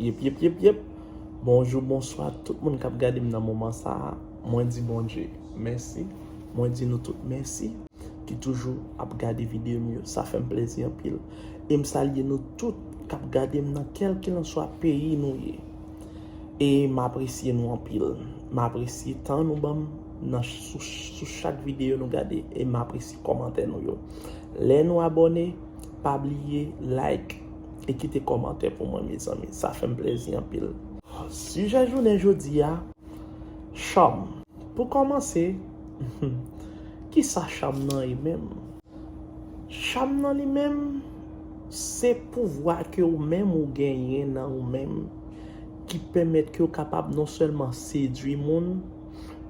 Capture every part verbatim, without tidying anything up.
Yep, yep, yep, yep. Bonjou, bonswa tout moun k ap gade m nan moman sa a. Mwen di Bondye mèsi. Mwen di nou tout mèsi ki toujou ap gade videyo m yo. Sa fè m plezi anpil. E m salye nou tout k ap gade m nan kèlkelanswa peyi nou ye. E m apresye nou anpil. M apresye tan nou ban m nan sou, sou chak videyo nou gade. E m apresye kòmantè nou yo. Lè nou abòne, pa bliye like e kite kòmantè pou mwen, mezanmi. Sa fè m plezi anpil. Sijè jounen jodi a, cham. Pou kòmanse, kisa cham nan ye menm? Cham nan li menm, se pouvwa ke ou menm ou genyen nan ou menm, ki pèmèt ke ou kapab non sèlman sedui moun,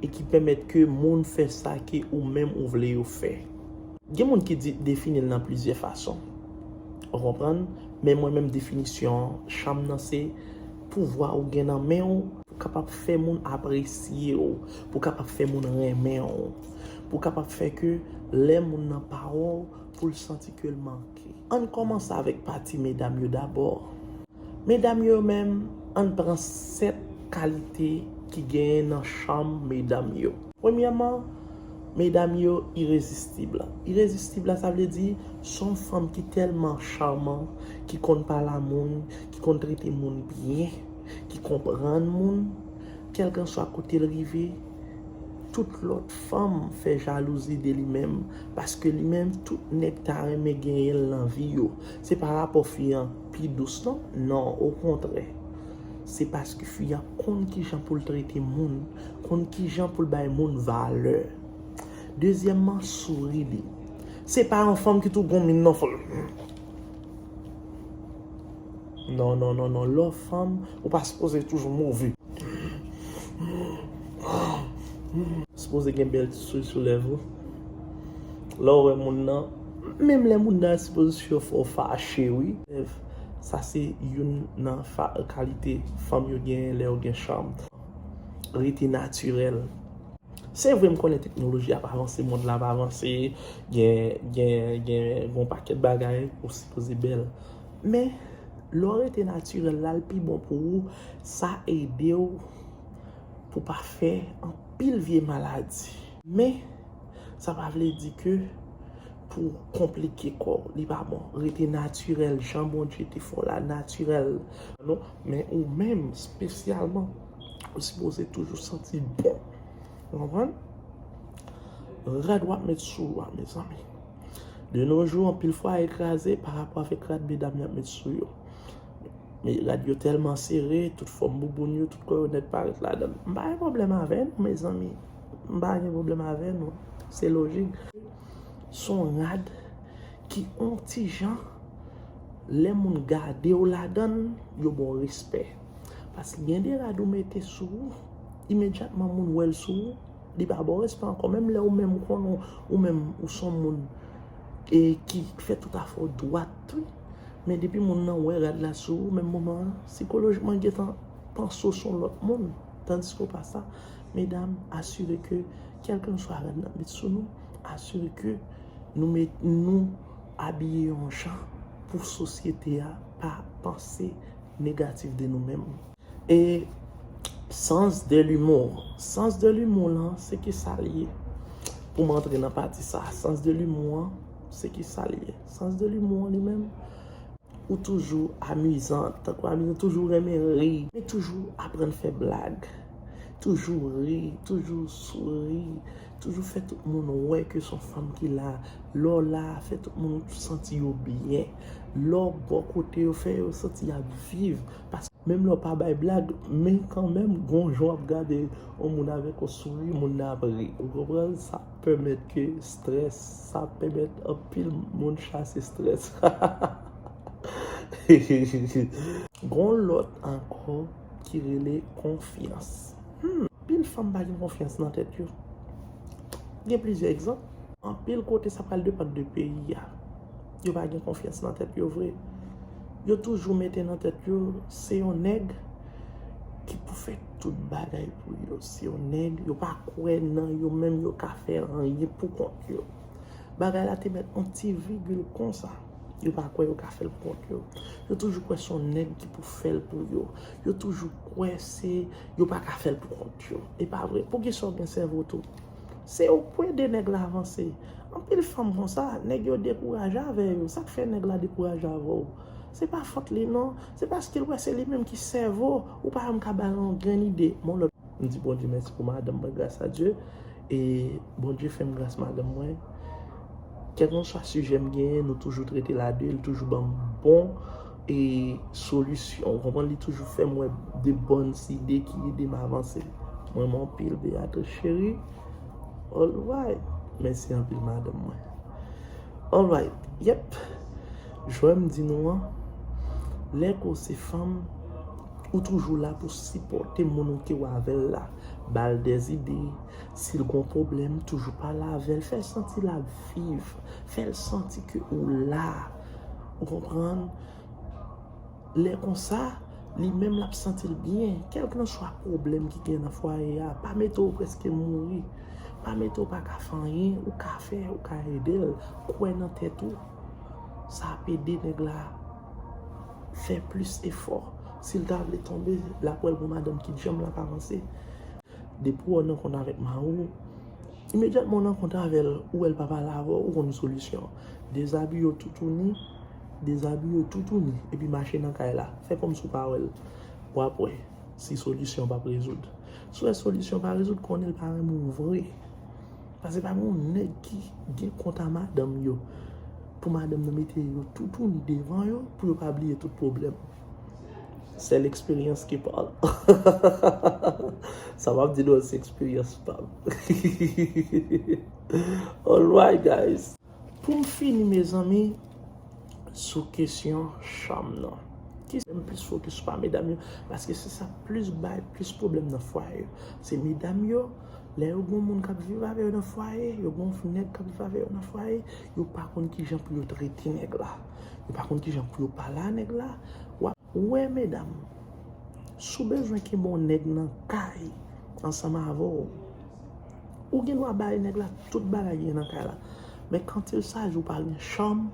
e ki pèmèt ke moun fè sa ke ou menm ou vle yo fè. Gen moun ki di, defini l nan plizyè fason. Ou konprann? Men mwen menm, definisyon cham nan se pouvwa ou gen nan men w pou kapab fè moun apresye w, pou kapab fè moun renmen w, pou kapab fè ke lè moun nan pa wè w, pou l santi ke l manke. Ann kòmanse avèk pati medam yo dabò. Medam yo menm, ann pran sèt kalite ki genyen nan cham medam yo. Premyèman, medam yo irezistib. Irezistib la, sa vle di, se yon fanm ki tèlman chaman, ki konn pale a moun, ki konn trete moun byen, ki konprann moun, kèlkanswa kote l rive, tout lòt fanm fè jalouzi de li menm, paske li menm, tout nèg ta renmen genyen l nan vi yo. Se pa rapò fi an pi dous, non? Non, okontrè. Se paske fi an konn kijan pou l trete moun, konn kijan pou l bay moun valè. Dezyèmman, souri li. Se pa yon fanm ki tou gon min non, fò l. Non, non, non, non. Lè w fanm, ou pa sipoze toujou move. Sipoze gen bèl ti souri sou lèv ou. Lè w wè moun nan, menm lè moun nan sipoze fè w fache, wi. Sa se youn nan fa-, kalite fanm yo genyen lè yo gen cham. Rete natirèl. Se vre, m konnen teknoloji ap avanse, mond la ap avanse, gen, gen, gen, gen yon pakèt bagay ou sipoze bèl. Men, lè w rete natirèl la, l pi bon pou ou, sa ede w pou pa fè anpil vye maladi. Men, sa pa vle di ke pou konplike kò w, li pa bon. Rete natirèl, jan Bondye te fè w la, natirèl. Non, men ou menm, espesyalman, ou sipoze toujou santi bon. Ou konprann? Rad w ap met sou ou a, mezanmi. De nos jours, anpil fwa e kraze pa rapò avèk rad medam yo ap met sou yo. Men rad yo tèlman sere, tout fòm bouboun yo, tout kò yo nèt parèt ladan l. M pa gen pwoblèm avè nou, mezanmi. M pa gen pwoblèm avè nou. Se lojik. Se yon rad ki on ti jan, lè moun gade w ladan l, yo ba w respè. Paske gen de rad ou mete sou ou, imedyatman moun wè l sou ou, li pa ba w respè ankò. Menm lè ou menm ou konnen ou menm ou se yon moun e ki fè tout afè w dwat, wi. Men depi moun nan wè rad la sou ou, menm moman an, sikolojikman gentan panse w se yon lòt moun. Tandiske w pa sa, medam, asire ke kèlkanswa rad n ap met sou nou, asire ke nou met, nou abiye yon jan pou sosyete a pa panse negatif de nou menm. E sens de l'humour. Sens de l'humour lan, se ki sa l ye? Pou m antre nan pati sa, sens de l'humour an, se ki sa l ye? Sens de l'humour an li menm, ou toujou amizan, tankou amizan, toujou renmen ri, men toujou aprann fè blag. Toujou ri, toujou souri, toujou fè tout moun wè ke se yon fanm ki la. Lè w la, fè tout moun santi yo byen. Lè w bò kote yo, fè yo santi y ap viv. Paske menm lè w pa bay blag, men kanmenm, gon jan w ap gade yon moun avèk yon souri, moun nan ap ri. Ou konprann? Sa pèmèt ke strès, sa pèmèt anpil moun chase strès. Gon lòt ankò ki rele konfyans. Hmm, anpil fanm pa gen konfyans nan tèt yo. Gen plizyè egzanp. Anpil kote sa pral depann de peyi a. Yo pa gen konfyans nan tèt yo vre. Yo toujou mete nan tèt yo, se yon nèg ki pou fè tout bagay pou yo. Se yon nèg, yo pa kwè nan yo menm, yo ka fè anyen pou kont yo. Bagay la te mèt yon ti vigil konsa. Yo pa kwè yo ka fè l pou kont yo. Yo toujou kwè se yon nèg ki pou fè l pou yo. Yo toujou kwè se yo pa ka fè l pou kont yo. E pa vre. Poukisa w gen sèvo tou? Se ou k pou ede nèg la avanse. Anpil fanm konsa, nèg yo dekouraje avè yo. Sa k fè nèg la dekouraje avè w? Se pa fòt li non. Se paske l wè se li menm ki sèvo. Ou pa janm ka ba l yon grenn ide. Bon, lòt M di Bondye mèsi pou madanm mwen, gras a Dye. E Bondye fè m gras madanm mwen. Kèlkanswa sijè m genyen, nou toujou trete l a de, li toujou ban m bon e solisyon. Ou konprann, li toujou fè m wè de bòn ide ki ede m avanse. M renmen w anpil, Beatrice cheri. Alright. Mèsi anpil, madanm mwen. Alright. Yep. Jan m di nou an, lè ke w se fanm, ou toujou la pou sipòte moun ou ke w avè l la. Ba l dèzide. Si l gon pwoblèm, toujou pale avè l. Fè l santi l ap viv. Fè l santi ke ou la. Ou konprann? Lè konsa, li menm l ap santi l byen. Kèlkanswa pwoblèm ki gen nan fwaye a, pa mete w prèske mouri. Pa mete w pa ka fè anyen, ou ka fè, ou ka ede l. Kwè nan tèt ou. Sa ap ede nèg la fè plis efò. Si l ta vle tonbe, l ap wè l gon madanm ki djanm l ap avanse. Depi w nan kont avèk mari w, imedyatman w nan kont avè l, ou wè l pa pale avè w, ou konn solisyon. Dezabiye w toutouni, dezabiye w toutouni, epi mache nan kay la. Fè kòmsi w pa wè l. W ap wè si solisyon p ap rezoud. Si w wè solisyon pa rezoud, konnen l pa renmen w vre. Paske pa gen yon nèg ki gen kont a madanm yo. Pou madanm nan mete yo toutouni devan yo, pou yo pa bliye tout pwoblèm. C'est l'expérience qui parle. Sa m ap di nou, se eksperyans pa m. Alright, guys. Pou m fini, mezanmi, sou kesyon cham nan. Ki m plis fokis sou pa medam yo, paske se sa plis bay plis pwoblèm nan fwaye yo. Se medam yo, lè yo gon moun k ap viv avè yo nan fwaye, yo gon nèg k ap viv avè yo nan fwaye, yo pa konn kijan pou yo trete nèg la. Yo pa konn kijan pou yo pale a nèg la. W ap wè medam, si w bezwen kenbe yon nèg nan kay ansanm avè w, ou gen dwa bay nèg la tout bagay ki gen nan kay la. Men quand il s'agit ou pa gen chanm,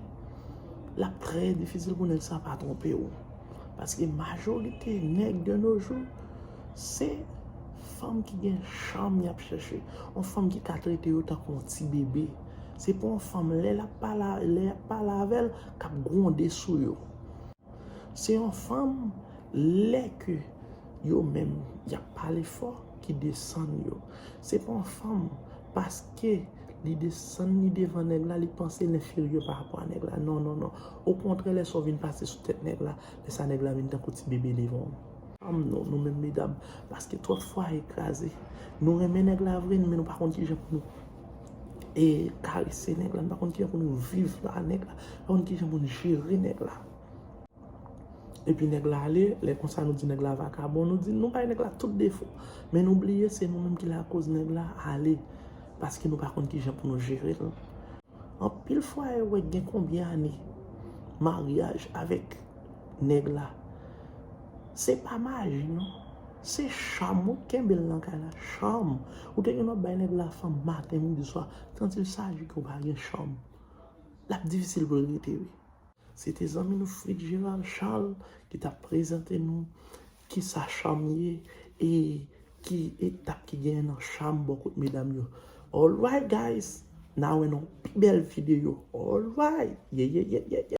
l ap trè difisil pou nèg sa pa twonpe w. Paske majorite nèg de nos jours, se fanm ki gen chanm y ap chèche. Yon fanm ki ka trete yo tankou yon ti bebe. Se pa yon fanm, lè l ap pale, lè y ap pale avè l, k ap gwonde sou yo. Se yon fanm, lè ke yo menm, y ap pale fò, ki desann yo. Se pa yon fanm, paske li desann li devan nèg la, li panse l enferyè pa rapò a nèg la. Non, non, non. Okontrè, lè sa w vin pase sou tèt nèg la, lè sa nèg la vin tankou ti bebe devan w. Chanm nou, nou menm medam, paske twòp fwaye kraze. Nou renmen nèg la vre, men nou pa konn kijan pou nou, e, karese nèg la, nou pa konn kijan pou nou viv la nèg la, nou pa konn kijan pou nou jere nèg la. Epi nèg la ale, lè konsa nou di nèg la vakabon, nou di nou bay nèg la tout defo. Men nou bliye se nou menm ki lakoz nèg la ale, paske nou pa konn kijan pou nou jere l. Anpil fwaye ou wè gen konbyen ane maryaj avèk nèg la. Se pa maji non. Se chanm ou kenbe l nan kay la. Chanm. Ou te gen dwa bay nèg la fanm maten, midi, swa. Quand il s'agit ke w pa gen chanm, l ap difisil pou l rete wi. Se te zanmi nou Fritz Gérald Charles ki t ap prezante nou kisa chanm ye e ki etap ki genyen nan chanm bò kot medam yo. Alright guys, n a wè nan pi bèl videyo. Alright, yeah, yeah, yeah, yeah, yeah.